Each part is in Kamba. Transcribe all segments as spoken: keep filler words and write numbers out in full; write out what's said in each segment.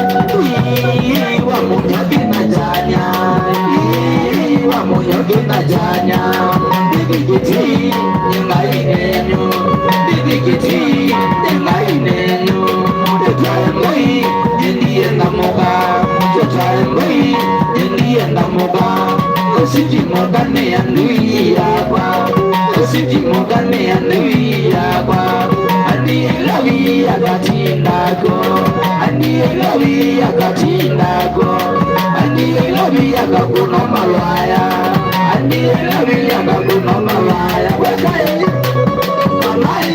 Ii wa mũnyaki na janya, ii wa mũnyaki na janya, ndithikiti ngai nenyu, ndithikiti ngai nenyu, nditwae ngoi, ndienda mũka, nditwae ngoi, ndienda mũka. Ũsu ti mũka nĩ andũ yakwa, ũsu ti mũka nĩ andũ yakwa. Andi ĩlavi akatindako, andi ĩlavi akatindako, andi ĩlavi akakũno malwaya, andi ĩlavi akakũno malwaya. Wekai, mamai.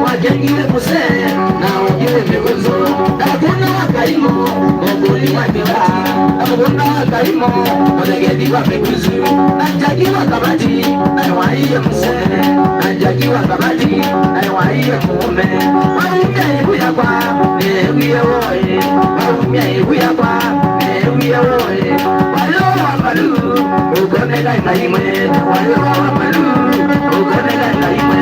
Wakengiwe mũsee na ũkĩte mĩkũnzũ, ndakũna wa kaimo, mũkũni wa mĩka, ndakũna wa kaimo, mũthegeti wa mĩkũnzũ, na njaki wa kabati, na waiye mũsee, na njaki wa kabati, na waiye mũũme. Waumya ĩvu yakwa, nĩewie woĩ, waumya ĩvu yakwa, nĩewie woĩ. Wayo wa malu, ũkoneka na imwe, wayo wa malu, ũkoneka na imwe.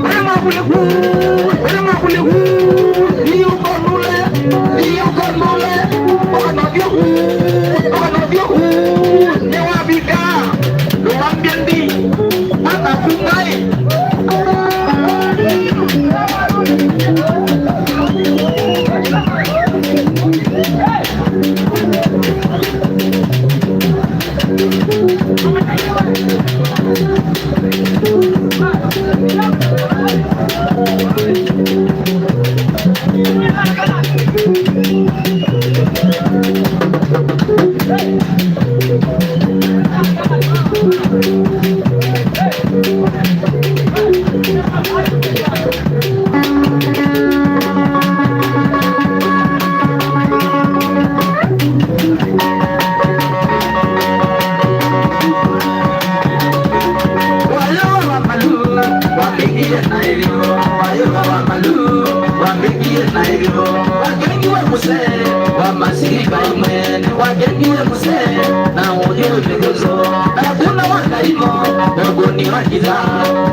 Wale makule huu, wale makule huu, ni ukonule, ni ukonule, ono vyo huu, ono vyo huu, ni wavika, luambia ndi, mata kumai. Wakengiwe mũsee wa masirika imwene, wakengiwe mũsee na ũyũ mĩkũzo. Hakuna wakaimo, ũkũni wa kĩtha,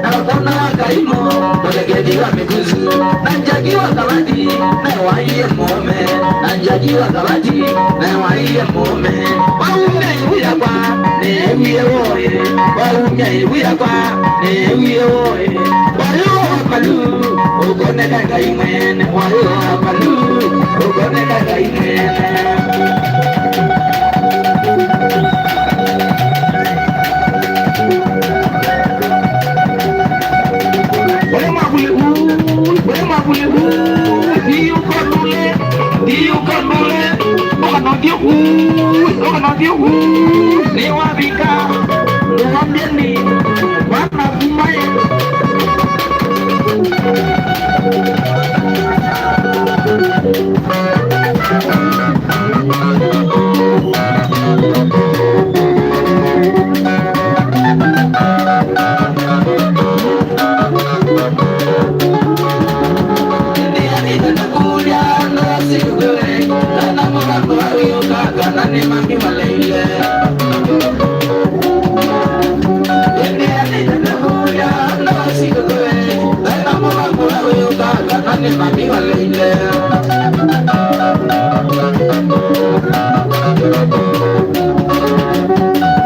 hakuna wakaimo, ũlekethi wa mĩkũzo. Na njaki wa kavati, na waiye mũũme, na njaki wa kavati, na waiye mũũme. Waumya ivu yakwa, nĩewie woye, waumya ivu yakwa, nĩewie woye. Wayo wa malu, ũkoneka Ngai mwene, wayo wa malu, ũkoneka Ngai mwene. Ũrĩa mwavuli, ũrĩa mwavuli, thiũka ndũle, thiũka ndũle, ũkanothiũ, ũkanothiũ, nĩwavika, nĩwambĩeni, vana kumai.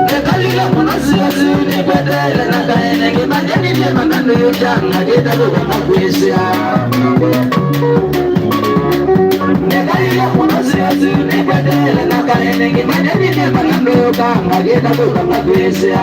Nĩkalile mũno siasi, nĩkweteele na kaene, ngĩmanya nĩnĩmana nĩũkyanga kĩtalũka makwĩsya. Nĩkalile mũno siasi, nĩkweteele na kaene, ngĩmanya nĩnĩmana nĩũkyanga kĩtalũka makwĩsya.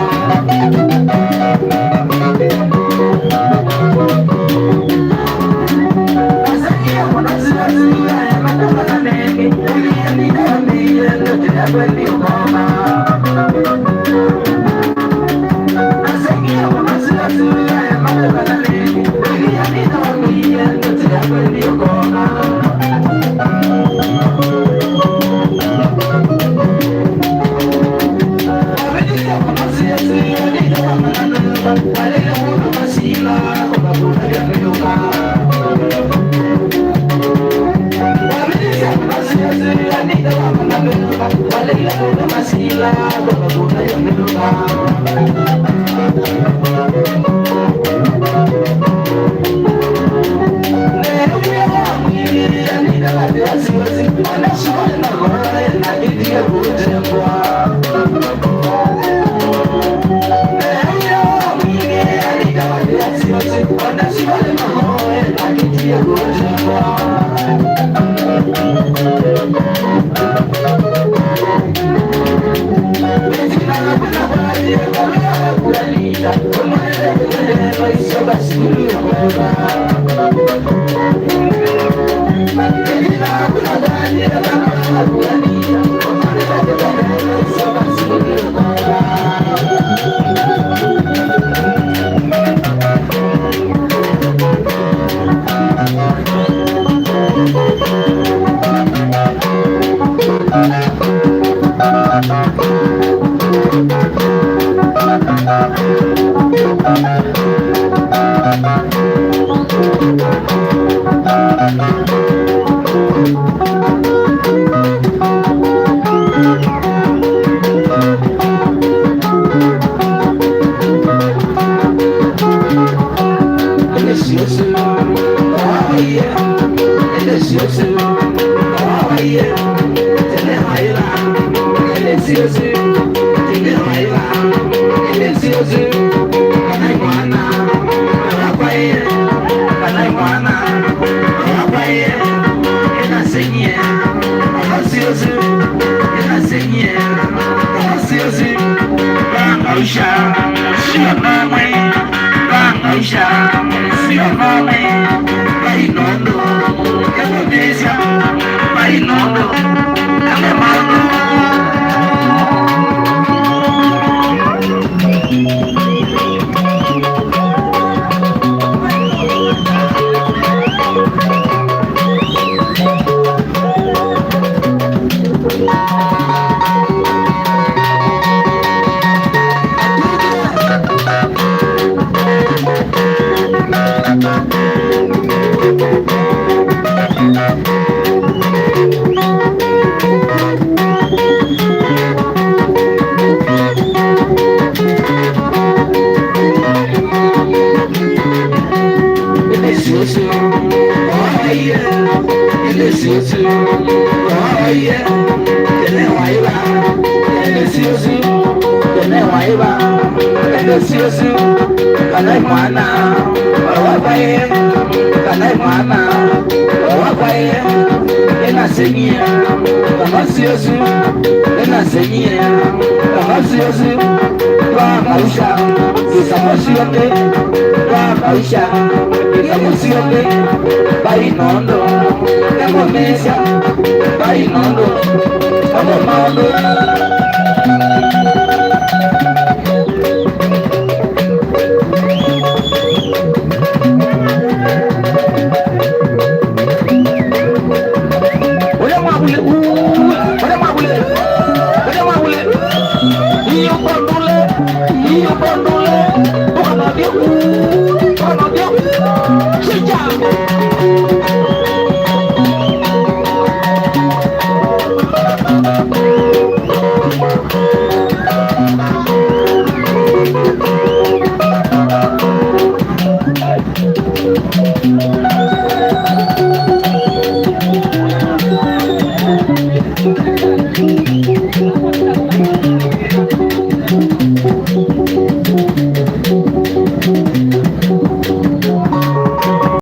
Sio nomwe, sio nomwe, vai nũndũ ya kũmĩĩsya, vai nũndũ ya maũndũ. Kana mwana, kana mwana, wakwae, nĩnaseng'ie, kana syosu, nĩnaseng'ie, kana syosu, twakausha, ĩsamo syonthe, twakausha, ĩsamo syonthe, vai nũndũ, nĩmũmĩsya, vai nũndũ, amo maũndũ. Ũrĩa mwavule, uu, ũrĩa mwavule, ũrĩa mwavule. Iyo kondule, iyo kondule. Ũkanavyo, ũkanavyo. Chicha.